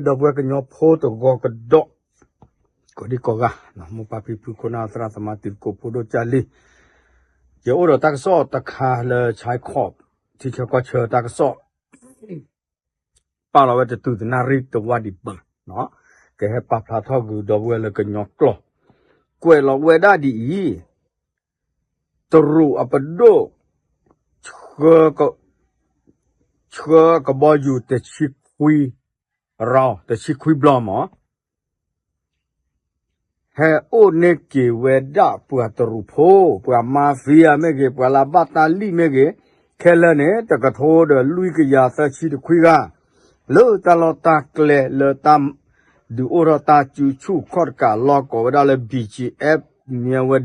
ဒီပုၢ်ဝဲၢ်ကညီဖိတဂီၤကဒီး, ကိးဒံကိးဂၤ, မိၢ်ပၢ်ဖံဖုခိၣ်နၢ်သရၣ်သမါတံၤသကိးဖိဒိၣ်ကၢ်လံ, ယအိၣ်ဒီးတၢ်ကစီၣ်တခါလၢဆါခီၣ်, ထံဆၢကီၢ်ဆၢတၢ်ကစီၣ် ပာ်လီၤဝဲတတုၤသနၣ်ရံၣ်တဝၢ်ဒံးဘၣ်, ကဟဲပာ်ဖျါထီၣ်ဂုာ်ဒီပုၢ်ဝဲၢ်လၢကညီကျိာ်, ကွဲးလီၤဝဲဒၣ်ဒ်အံၤ, တရူးအပဒိၣ် ဆှၢ ဆှၢကဘီယူၤတဆံခွံ round တဆံခွံဘျီမး ဟဲအိၣ်န့ၢ်က့ၤဝဲဒၣ်ပှၤတရူးဖိ, ပှၤ mafia မ့ၢ်ဂ့ၤ, ပှၤလၢဘၣ်တၢ်လံၣ်မ့ၢ်ဂ့ၤ, ခဲလၢာ်န့ၣ် တကထိဒီးလွံၢ်ကယၤသၢဆံတခွံဂၤ, လၢတၢ်လီၢ်တၢ်ကျဲလၢတၢ်ဒုးအိၣ်ထီၣ်တၢ်စုဆူၣ်ခီၣ်တကးလီၢ်ကိးဝဲဒၣ်လၢ ဘံၣ်ကၠံအ့း မ့ၢ်ဝဲ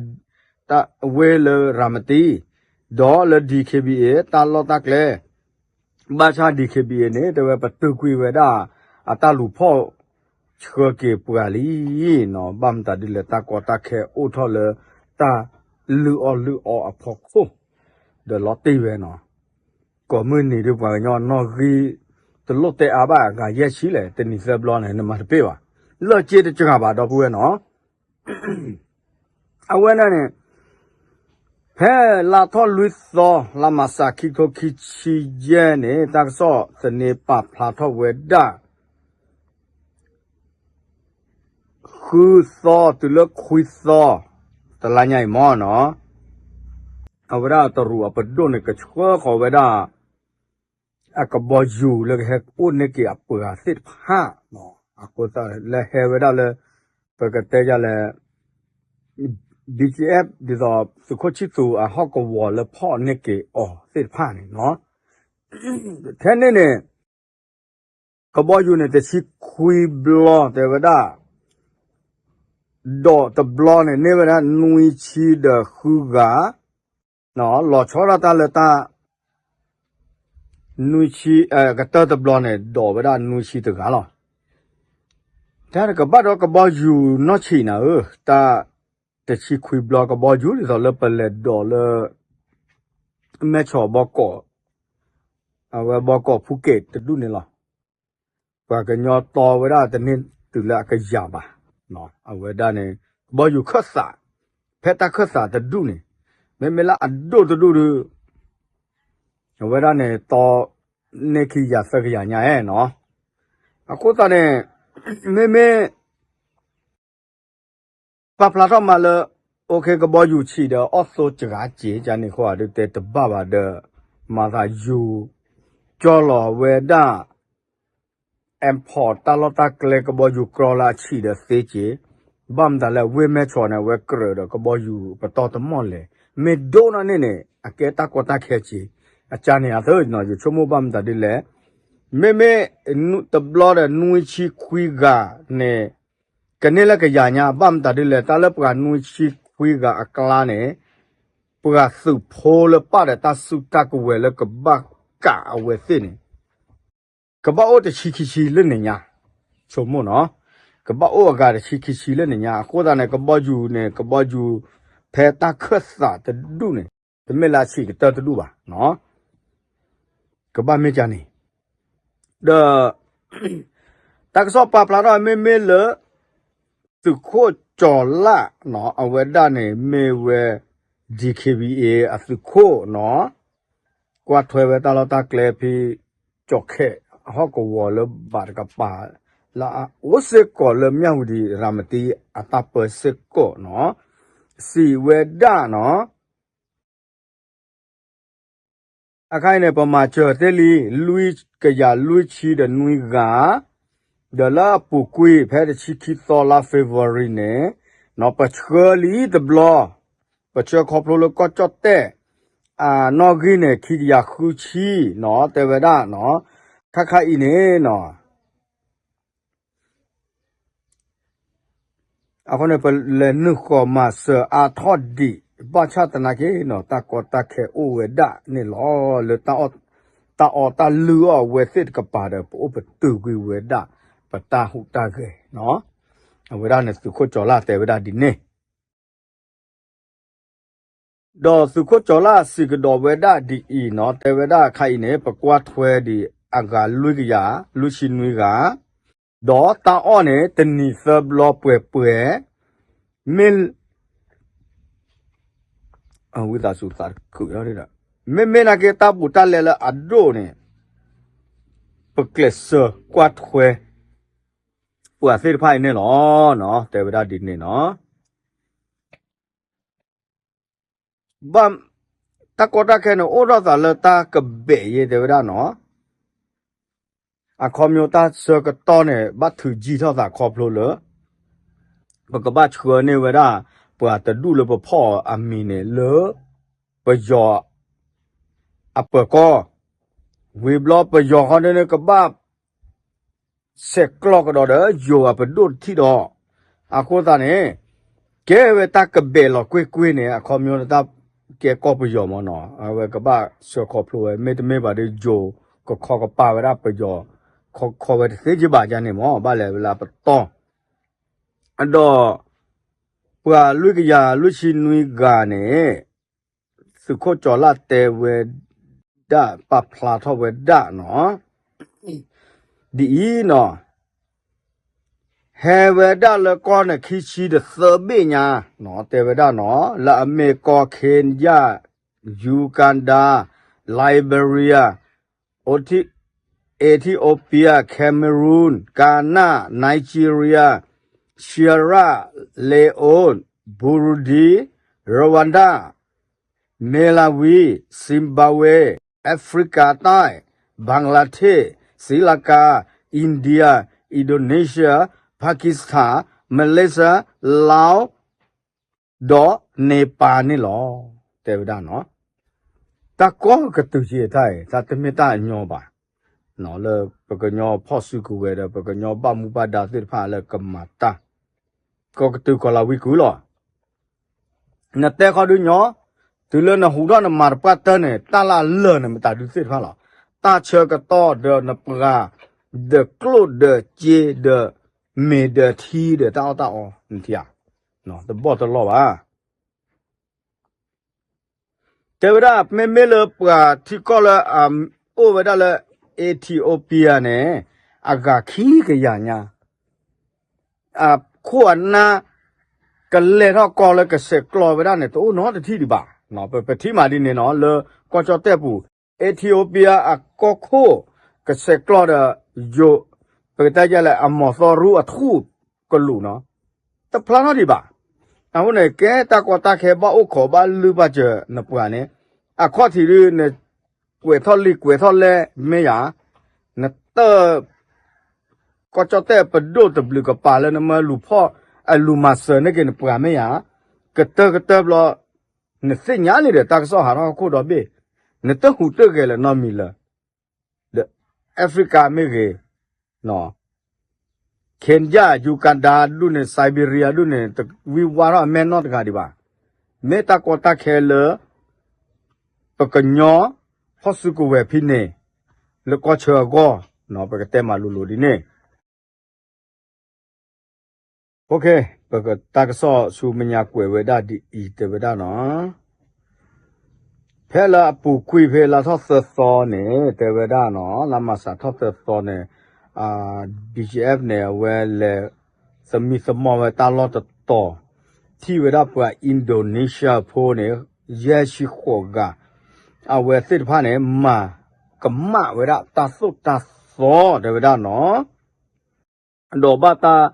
တၢ်ဝ့ၢ်လၢရၤမတံ, ဒီးလၢ DKBA တၢ်လီၢ်တၢ်ကျဲ ဘၣ်ဆၣ် DKBA န့ၣ် တဲဝဲပတုာ်ကွံာ်ဝဲဒၣ် အတၢ်လူၤဖီၣ်ဆှၢက့ၤပှၤလံနီၤ, ဘၣ်မတၤဒ်လဲၣ် တၢ်ကီတၢ်ခဲအိၣ်ထီၣ်လၢ တၢ်လုၢ်အီၣ်လုၢ်အီအဖီခိၣ် ဒီးလီၤတံၢ်ဝဲနီၤ, ကိးမုၢ်နံၤဒ်ပှၤကညီနီၣ်ဂံၢ် တလိၣ်တဲအါဘၣ် ဂၤယဲၢ်ဆံလဲၣ် တနံၤသၢဘျီန့ၣ် နမၤတပ့ၢ်ဘၣ်, လၢက့တစှၤဘၣ်ဒီပုၢ်ဝဲၢ်နီၤ အဝဲဒၣ်န့ၣ် ဖဲလါထီၣ်လွံၢ်သီ လါမၢ်ၡး ခံကထိခံဆံယဲၢ်န့ၣ် တၢ်ကစီၣ်သန့ပာ်ဖျါထီၣ်ဝဲဒၣ် ဃုသီတုၤလၢခွံသီ တလါညါအံၤမ့ၢ်နီၤ, အဝဲဒၣ်တရူးအပဒိၣ်န့ၣ် ကဆှၢဃီၤဝဲဒၣ် အကဘီယူၤလၢကဟဲအိၣ်န့ၢ်က့ၤအပှၤသ့ၣ်တဖၣ်, အဃိသတးလၢဟဲဝဲဒၣ်လၢ ပကတဲယၤလဲၣ် BGF ဒ်သိးသုးခိၣ်ဆံၣ်သူးအဟီၣ်ကဝီၤလၢဖီၣ်န့ၢ်က့ၤအီၤသ့ၣ်တဖၣ်န့ၣ်နီၤ, ထဲန့ၣ်န့ၣ် ကဘီယူၤန့ၣ် တဆံခွံဘျီတဲဝဲဒၣ် ဒီးတဘျီန့ၣ် န့ၢ်ဝဲဒၣ်နွံဆံဒီးဃုဂၤ, လီၤဆီဒၣ်တၢ်လၢတၢ် နွံဆံ, ကတၢၢ်တဘျီန့ၣ် ဒီးဝဲဒၣ်နွံဆံတဂၤလီၤ. တၢ်ကဘၣ်ဒီးကဘီယူၤနီၢ်ဆံးနၤဧၢ, တၢ်တဆံခွံဘျီကဘီယူၤဒ်သိးလၢပလဲၤဒီးလၢ မဲၢ်ဆီးဘီကီး, အဝဲဘီကီးဖူက့းတဒူၣ်န့ၣ်လီၤ. ပှၤကညီတီဝဲဒၣ်တန့ၢ်တုၤလၢအကယၤဘၣ်, အဝဲဒၣ်န့ၣ် ကဘီယူၤခၢၣ်သး, ဖဲတၢ်ခၢၣ်သးတဒူၣ်န့ၣ်, မ့မ့ၢ်လၢအဒိၣ်တဒူၣ်ဒီး အဝဲဒၣ်န့ၣ် တီန့ၢ်ခံကယၤသၢကယၤညါနီၤ, အဃိသတးန့ၣ် မ့မ့ၢ် ပာ်ဖျါထီၣ်မးလၢ အိၣ်ခ့ ကဘီယူၤဆံးဒီးအီၣ်သိစှၤက့ၤ ကန့ၣ်ဃိဒုးတဲတဘၣ်ဘၣ်ဒီး မၤသးယူၤ ကၠီလီၤဝဲဒၣ် airport တၢ်လီၢ်တၢ်ကျဲ ကဘီယူၤကြီလၢအဆံးဒီးသ့က့ၤ, ဘၣ်မတၤလဲၣ် ဝ့ၢ်မဲၢ်ဆီးန့ၣ် အဝဲကြၢးဒီးကဘီယူၤပတီၢ်တမီၢ်လဲၣ်, မ့ၢ်ဒိၣ်နီၢ်န့ၣ်န့ၣ် အကဲတၢ်ကီတၢ်ခဲက့ၤ, အကါန့ၣ်အသၢ ယဆိကမိၣ်ဘၣ်မတၤဒ်လဲၣ်, မ့မ့ၢ် တဘျီဒီးနွံဆံခွံဂၤန့ၣ် ကန့ၢ်လၢကယၤညါ ဘၣ်မတၤဒ်လဲၣ် တၢ်လၢပှၤနွံဆံခွံဂၤအကျါန့ၣ် ပှၤသုးဖိလၢပာ်ဒီးတၢ်စုတၢ်ကဝဲၤလၢကဘၣ်ကးအဝဲသ့ၣ်န့ၣ် ကဘၣ်အိၣ်တဆံခံဆံလၢန့ၣ်ညါ, ဆိကမိၣ်နီၤ, ကဘၣ်အိၣ်အဂၤတဆံခံဆံလၢန့ၣ်ညါ, အဃိသတးန့ၣ် ကဘီယူၤန့ၣ် ကဘီယူၤ ဖဲတၢ်ခၢၣ်သးတဒူၣ်န့ၣ် တမ့ၢ်လၢအဆံးကတၢၢ်တဒူၣ်ဘၣ်နီၤ ကဘၣ်မ့ၢ်ကန့ၣ်, ဒီး တၢ်ကစီၣ်ပာ်ဖျါထီၣ်မ့မ့ၢ်လၢ သုးခိၣ်ကၠီၤလၣ်နီၤ အဝဲဒၣ်န့ၣ်မ့ၢ်ဝဲ DKBA အသုးခိၣ်နီၤ, ကွၢ်ထွဲဝဲတၢ်လီၢ်တၢ်ကျဲဖဲ ကၠီၤခဲး ဟီၣ်ကဝီၤလၢဘၣ်တကပၤ လၢအအိၣ်စ့ၢ်ကီးလၢမၠၣ်ဝတံၤရၤမတံအတၢ်ပၢစ့ၢ်ကီးနီၤ, စံးဝဲဒၣ်နီၤ အခါအံၤန့ၣ် ပမၤစၢၤသ့လံ လွံၢ်ကယၤလွံၢ်ဆံဒီးနွံဂၤ, ဒီးလၢအပူၤကွံာ်ဖဲတဆံခံသီလါ February န့ၣ် ပဆှၢလံတဘျီ, ပဆှၢခီဖျိလၢကီၢ်ကၠီၣ်တဲၣ် အနီၣ်ဂံၢ်န့ၣ် ခံကယၤဃုဆံနီၤ တဲဝဲဒၣ်နီၤ, ခါခါအံၤန့ၣ်နီၤ အဃိန့ၣ် ပလဲၤနုာ်ဃီၤမၤစၢၤအါထီၣ်ဒံး ဘၣ်ဆၣ်သနာ်က့နီၤ တၢ်ကီတၢ်ခဲအိၣ်ဝဲဒၣ်န့ၣ်လီၤ လၢတၢ်အီၣ်တၢ်လုၢ်အီၣ်အဝဲသ့ၣ်တကပၤဒီး ပအိၣ်ပတုာ်ကွံာ်ဝဲဒၣ် ပတၢ်ဟူးတၢ်ဂဲၤနီၤ, အဝဲဒၣ်န့ၣ်သုးခိၣ်ကၠီၤလၣ်တဲဝဲဒၣ်ဒ်န့ၣ် ဒီးသုးခိၣ်ကၠီၤလၣ်စံးကဒီးဝဲဒၣ်ဒ်အံၤနီၤ တဲဝဲဒၣ်ခါအံၤန့ၣ် ပကွၢ်ထွဲဒံးအဂၤလွံၢ်ကယၤ လွံၢ်ဆံနွံဂၤ, ဒီးတၢ်အီၣ်န့ၣ် တနံၤသၢဘျီပှဲၤပှဲၤ, မ့ၢ် ဝံသးစူၤသးတခုး, မ့မ့ၢ်နာ်က့ တၢ်ဘူးတၢ်လဲလၢအဒိၣ်န့ၣ် ပကျဲးစၢးကွၢ်ထွဲ ပှၤသ့ၣ်တဖၣ်အံၤန့ၣ်လီၤ. တဲဝဲဒၣ်ဒ်န့ၣ်နီၤ. ဘၣ် တၢ်ကီတၢ်ခဲန့ၣ် အိၣ်ထီၣ်သးလၢတၢ်ကဘဲးယဲ တဲဝဲဒၣ်နီၤ. အခီပညီတၢ်ဆၢကတီၢ်န့ၣ် ဘၣ်ထုးကံၢ်ထီၣ်သးခီဖျိလၢ ပကဘၣ်ဆှၢန့ၢ်ဝဲဒၣ် ပှၤတဒူၣ်လၢပဖီၣ်အမံၤန့ၣ်လၢ ပယီၤ အပၢၤကီၢ်, ဝံၤဘျီပယီၤဃီန့ၣ် ကဘၣ် ဆဲးကျိးကဒီးဒီး ယိၤအပဒိၣ်တထံၣ်ဒီး, အဃိသတးန့ၣ် ကဲဝဲတၢ်ကဘဲးလီၤကွ့ၢ်ကွ့ၢ်န့ၣ် အခီပညီတၢ်ကဲကီၢ်ပယီၤမ့ၢ်နီၤ, အဝဲကဘၣ်ဆှၢခီဖျိဝဲ မ့တမ့ၢ်ဘၣ်ဒီး ယိၤကခီကပၤဝဲဒၣ်ပယီၤ ခီခီဝဲတသ့က့ဘၣ်ယါန့ၣ်မ့ၢ် ဘၣ်လဲၤဝဲလၢပတီၢ် ဒီး ပှၤလွံၢ်ကယၤလွံၢ်ဆံနွံဂၤန့ၣ် သုးခိၣ်ကၠီၤလၣ်တဲဝဲဒၣ် ပာ်ဖျါထီၣ်ဝဲဒၣ်နီၤ, ဒ်အံၤနီၤ, ဟဲဝဲဒၣ်လၢကီၢ်န့ၣ် ခံဆံဒီးသၢဘ့ၣ်ညါ, တဲဝဲဒၣ်နီၤ, လၢအမ့ၢ်ကီၢ် Kenya, Uganda, Liberia, Ethiopia, Cameroon, Ghana, Nigeria, Sierra Leone, Burundi, Rwanda, Malawi, Zimbabwe, Africa တၢ်, Bangladesh, Sri Lanka, India, Indonesia, Pakistan, Malaysia, Laos ဒီး Nepal န့ၣ်လီၤ. တဲဝဲဒၣ်နီၤ, တၢ်ကီၢ်ကတုၤက့ၤတၢ်အံၤ တၢ်တမ့ၢ်တၢ်အညီဘၣ်, လၢပကညီဖီၣ်စုကဝဲၤဒီး ပကညီဘၣ်မူဘၣ်ဒါသ့ၣ်တဖၣ်လၢကမၤတၢ်, ကီၢ်ကတုၤကီၢ်လၤဝံကုၢ်လီၤ. နတဲခီဒုးညီ, တုၤလၢနဟူးထီၣ်နမၤတပှၢ်တၢၢ်န့ၣ် တၢ်လၢအလၢာ်န့ၣ် မတၤဒုးသ့ၣ်တဖၣ်လီၤ. တၢ်ဆၢကတီၢ်ဒီးနပှၤ, ဒီးကျိၣ်ဒီးစ့ဒီး, မ့ၢ်ဒီးထံဒီးတၢ်အီၣ်တၢ်အီ, တဘီၣ်တလီၢ်ဘၣ်. တဲဝဲဒၣ် မ့မ့ၢ်လၢပှၤထံကီၢ်လၢအအိၣ်ဝဲဒၣ်လၢ Ethiopia န့ၣ် အဂၤခံကယၤညါ, အခိၣ်အနၢ် ကလဲၤထီၣ်ကီၢ်လၢကဆဲးကျိးဝဲဒၣ်န့ၣ် တအိၣ်နီတထံၣ်ဒံးဘၣ်. ပပထံၣ်မးဒ်န့ၣ်နီၤ လၢကီၢ်ကၠီၣ်တဲၣ်ပူၤ Ethiopia အကီၢ်ခိၣ် ကဆဲးကျိးဒီး ယိၤ, ပကတဲယဲလဲၣ် အမီၤသီရူအထူၣ်ကလူးနီၤ, တဖျါထီၣ်ဒံးဘၣ်. အဃိန့ၣ် ကဲတၢ်ကီတၢ်ခဲဘၣ်အိၣ်ခိးဘၣ်လုၢ်ဘၣ်စၢၤနပှၤန့ၣ်, အခီၣ်ထံးဒုး နကွဲးထီၣ်လံာ်ကွဲးထီၣ်လဲၢ်မ့ၢ်ယၤ, နတၢ် ကီၢ်ကၠီၣ်တဲၣ်ပဒိၣ်တဘျုးကပၤလၢနမၢလူၤဖီၣ် အလူၤမၤစၢၤန့ၢ်က့ၤနပှၤမ့ၢ်ယၤ, ကတၢၢ်ကတၢၢ်ဘျီ နသ့ၣ်ညါလံဒီး တၢ်ကစီၣ်ဟးထီၣ်ဟီၣ်ခိၣ်ဒီဘ့ၣ်, နတဟူးတဂဲၤလၢၤနီတမံၤလၢၤ, ဒီး Africa မ့ၢ်ဂ့ၤ, Kenya, Uganda ဒူၣ်န့ၣ် Siberia ဒူၣ်န့ၣ် တဝံဝါထီၣ်အမဲာ်နီတဂၤဒံးဘၣ်. မ့ၢ်တၢ်ကီတၢ်ခဲလၢ ပကညီဖီၣ်စုကဝဲၤဖဲန့ၣ် လၢကီၢ်ဆၢအဂီၢ်, ပကတဲမးလိၤလိၤဒ်န့ၣ် ပကတၢ်ကစီၣ်ဆူမဲာ်ညါကွဲးဝဲဒၣ်ဒ်အံၤ တဲဝဲဒၣ်နီၤ, ဖဲလၢအပူၤကွံာ်ဖဲလါထီၣ်သၢသီန့ၣ် တဲဝဲဒၣ်နီၤ, လါမၢ်ၡးထီၣ်သၢသီန့ၣ်, BGF န့ၣ် အဝဲလဲၤသမံသမိးဝဲတၢ်လီၢ်တတီၤ, ထံၣ်ဝဲဒၣ်ပှၤ Indonesia ဖိန့ၣ် ယဲၢ်ဆံဃိးဂၤ, အဝဲသ့ၣ်တဖၣ်န့ၣ် မၤကမၣ်ဝဲဒၣ်တၢ်သိၣ်တၢ်သီ တဲဝဲဒၣ်နီၤ. ဒီးဘၣ်တၢ်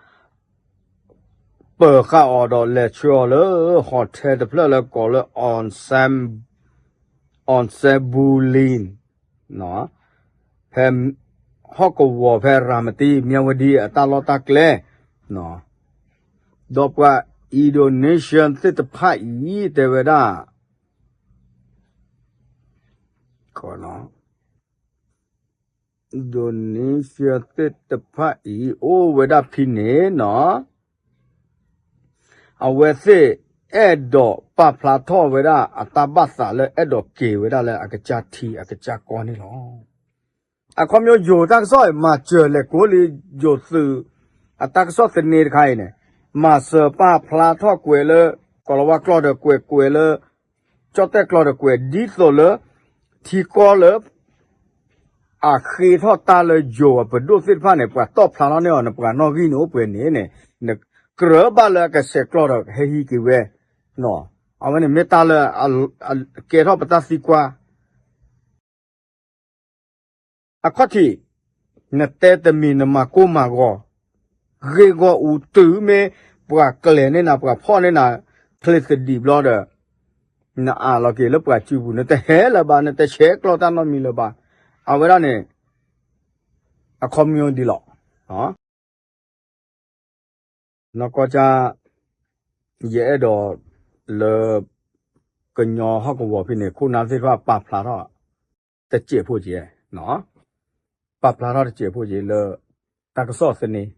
ပၢၤဃာ်အီၤဒီးလဲၤဆှၢအီၤလၢ hotel တဖျၢၣ်လၢကိးလၢ Onsenbulin, ဖဲဟီၣ်ကဝီၤဖဲရၤမတံ မၠၣ်ဝတံ အတၢ်လီၢ်တၢ်ကျဲ, ဒီးပှၤ Indonesian သ့ၣ်တဖၣ်အံၤ တဲဝဲဒၣ် Indonesia သ့ၣ်တဖၣ်အံၤ အိၣ်ဝဲဒၣ်ဖဲန့ၣ်နီၤ, အဝဲသ့ၣ်အဲၣ်ဒိးပာ်ဖျါထီၣ်ဝဲဒၣ်အတၢ်ဘၣ်သးလၢအဲၣ်ဒိးက့ၤဝဲဒၣ်လၢအကစၢ်ထံ အကစၢ်ကီၢ်န့ၣ်လီၤ. အခီပညီယိၤတၢ်ကစီၣ်အံၤ မၤစၢၤလဲၤကိးလံ ယိၤသုး အတၢ်ကစီၣ်သန့တခါအံၤန့ၣ်, မၤစၢၤပာ်ဖျါထီၣ်ကွဲးလၢ ကိၤလၤဝါကျိာ်ဒီးကွဲး ကွဲးလၢ ကၠီၣ်တဲၣ်ကျိာ်ဒီးကွဲး ဒ်သိးလၢ ထံကီၢ်လၢ အဃ့ထီၣ်တၢ်လၢယိၤအပဒိၣ်သ့ၣ်တဖၣ်န့ၣ် ပှၤတီၣ်ဖျါထီၣ်န့ၢ်အီၤန့ၣ် ပှၤနီၣ်ဂံၢ်န့ၣ်အိၣ်ပှဲၤန့ၣ်န့ၣ် နကြၢးဘၣ်လၢအကဆဲးကျိးဒီးဟဲဟံးက့ၤဝဲ, အဝဲန့ၣ်မ့ၢ်တၢ်လၢ ကဲထီၣ်ပတၢ်သံကွၢ် အခီၣ်ထံး, နတဲတမံၤနမၤကိၢ်မၤဂီၤ, ဂ့ၢ်ဂီၢ်အူတုၤမ့ၢ်ပှၤကျဲၤန့ၢ်နၤ ပှၤဖီၣ်န့ၢ်နၤ ချ့သဒံးဘျီဒီး နအးလီၤက့ၤလၢပှၤစုပူၤ နတဟဲလၢၤဘၣ် နတဆဲးကျိးတၢ်နီတမံၤလၢၤဘၣ်. အဝဲဒၣ်န့ၣ် အခီပညီဒ်လီၤ. နီၢ်ကီၢ်ကၠၢ် ယအဲၣ်ဒိးလၢ ကညီဟီၣ်ကဝီၤဖဲန့ၣ် ခိၣ်နၢ်သ့ၣ်တဖၣ်ပာ်ဖျါထီၣ် တစဲးဖိက့ၤ, ပာ်ဖျါထီၣ်တစဲးဖိက့ၤလၢ တၢ်ကစီၣ်သန့,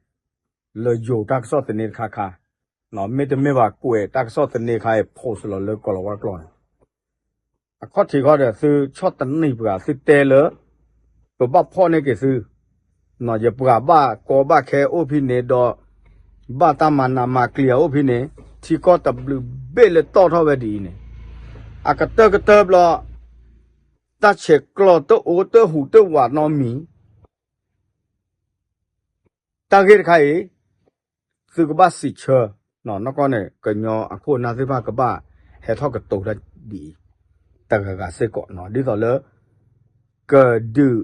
လၢယိၤတၢ်ကစီၣ်သန့တခါခါ, မ့တမ့ၢ်ဘၣ်ကွဲးတၢ်ကစီၣ်သန့ခါအံၤ post လီၤလၢကီၢ်လီၤဝါကျိာ်န့ၣ် အခီၣ်ထံးခီဒီး သုဆီၣ်သနံးပှၤ သုတဲလၢ ပဘၣ်ဖီၣ်န့ၢ်က့ၤသု, ယပှၤဘၣ်ကီဘၣ်ခဲအိၣ်ဖဲန့ၣ်ဒီး ဘၣ်တၢ်မၤနးမၤကျံၤအအိၣ်ဖဲန့ၣ်, ထံကီၢ်တဘျုးဘ့ၣ်လၢတီၣ်ထီၣ်ဝဲဒ်အံၤန့ၣ်, အကတၢၢ်ကတၢၢ်ဘျီ တၢ်ဆဲးကျိးတအိၣ်တဟူးတဝးနီတမံၤ တၢ်ဂ့ၢ်တခါအံၤ သုကဘၣ်စံးဆၢ, နီၢ်ကီၢ်န့ၣ် ကညီအခိၣ်အနၢ်သ့ၣ်တဖၣ်ကဘၣ်ဟဲထီၣ်ကတိၤတၢ်ဒ်အံၤ တဂၤဂၤစ့ၢ်ကီး, ဒ်သိးလၢ ကဒုး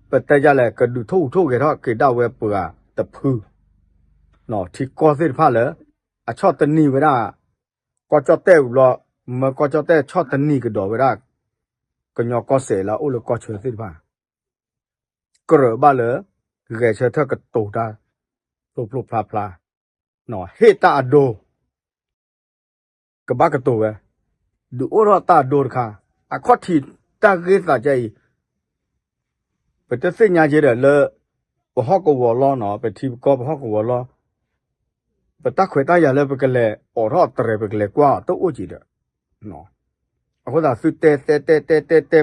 ပတဲဒ်လဲၣ် ကဒုးထိၣ်ဟူးထိၣ်ဂဲၤထီၣ်က့ၤဒၣ်ဝဲပှၤတဖု ထံကီၢ်သ့ၣ်တဖၣ်လၢ အဆီၣ်သနံးဝဲဒၣ် ကီၢ်ကၠီၣ်တဲၣ်ဘျီ, မၢကီၢ်ကၠီၣ်တဲၣ်ဆီၣ်သနံးကဒီးဝဲဒၣ် ကညီကီၢ်စဲၣ်လၢအအိၣ်လၢကီၢ်ဆၢသ့ၣ်တဖၣ် ကြၢးဘၣ်လၢ ဂဲၤဆၢထၢၣ်ကတိၤတၢ် ဖျိဖျိဖျါဖျါ, ဟ့ၣ်တၢ်အဒိ ကဘၣ်ကတိၤဝဲ, ဒုးအိၣ်ထီၣ်တၢ်အဒိတခါ, အခီၣ်ထံးတၢ်ဂ့ၢ်သးကဲအံၤ ပတသ့ၣ်ညါက့ၤဒီးလၢ ပဟီၣ်ကဝီၤလီၤနီၤ ပထံပကီၢ်ပဟီၣ်ကဝီၤလီၤ ပတၢ်ခွဲးတၢ်ယာ်လၢပကလဲၤအိးထီၣ်တြဲၤ ပကလဲၤကွၢ်အီၤတအိၣ်က့ၤဒီး အဃိသတးသုတဲတဲတဲတဲတဲတဲ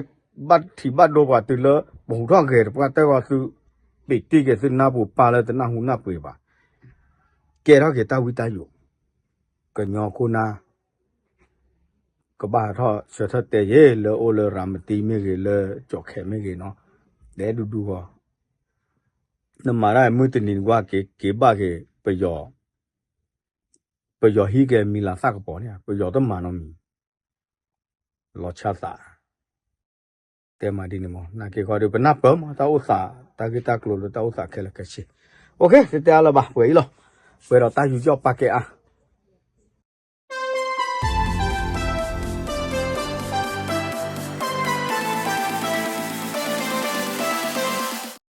ဘၣ်ထံးဘၣ်ဒိပှၤတုၤလၢ ပဟူးထီၣ်ဂဲၤတပှၢ်တၢၢ်ဂီၢ်သု ပံာ်တံၢ်က့ၤသုနၢ်ပူၤပာ်လၢသုနၢ်ဟူနၢ်ပှ့ၤဘၣ် ကဲထီၣ်က့ၤတၢ်ဝံတၢ်ယိး ကညီခိၣ်နၢ် ကဘၣ်ဟးထီၣ်ဆၢထၢၣ်တဲယ့ၣ် လၢအိၣ်လၢရၤမတံမ့ၢ်ဂ့ၤ လၢကၠီၣ်ခဲးမ့ၢ်ဂ့ၤနီၤ တဲဒူဒူဂီၢ် နမၤတၢ်မုၢ်တနံၤနကွၢ်က့ၤ က့ၤဘၣ်က့ၤ ပယီၤ ပယီၤဟံးက့ၤမံၤလၤသၣ်ကပီၤန့ၣ် ပယီၤတမၤနီတမံၤ လီၤဆၣ်သး တဲမၤဒ်န့ၣ်မး နာ်က့ၤဃီဒီး ပနၢ်ပၢၢ်မး တၢ်အိၣ်သး တၢ်ဂ့ၢ်တၢ်ကျိၤလၢတၢ်အိၣ်သးခဲလၢာ်ခဲဆ့ တတဲအါလၢၤဘၣ် ပှဲၤအံၤလီၤ ပှဲၤဒီးတၢ်ယူးယီၣ်ပာ်ကဲအါ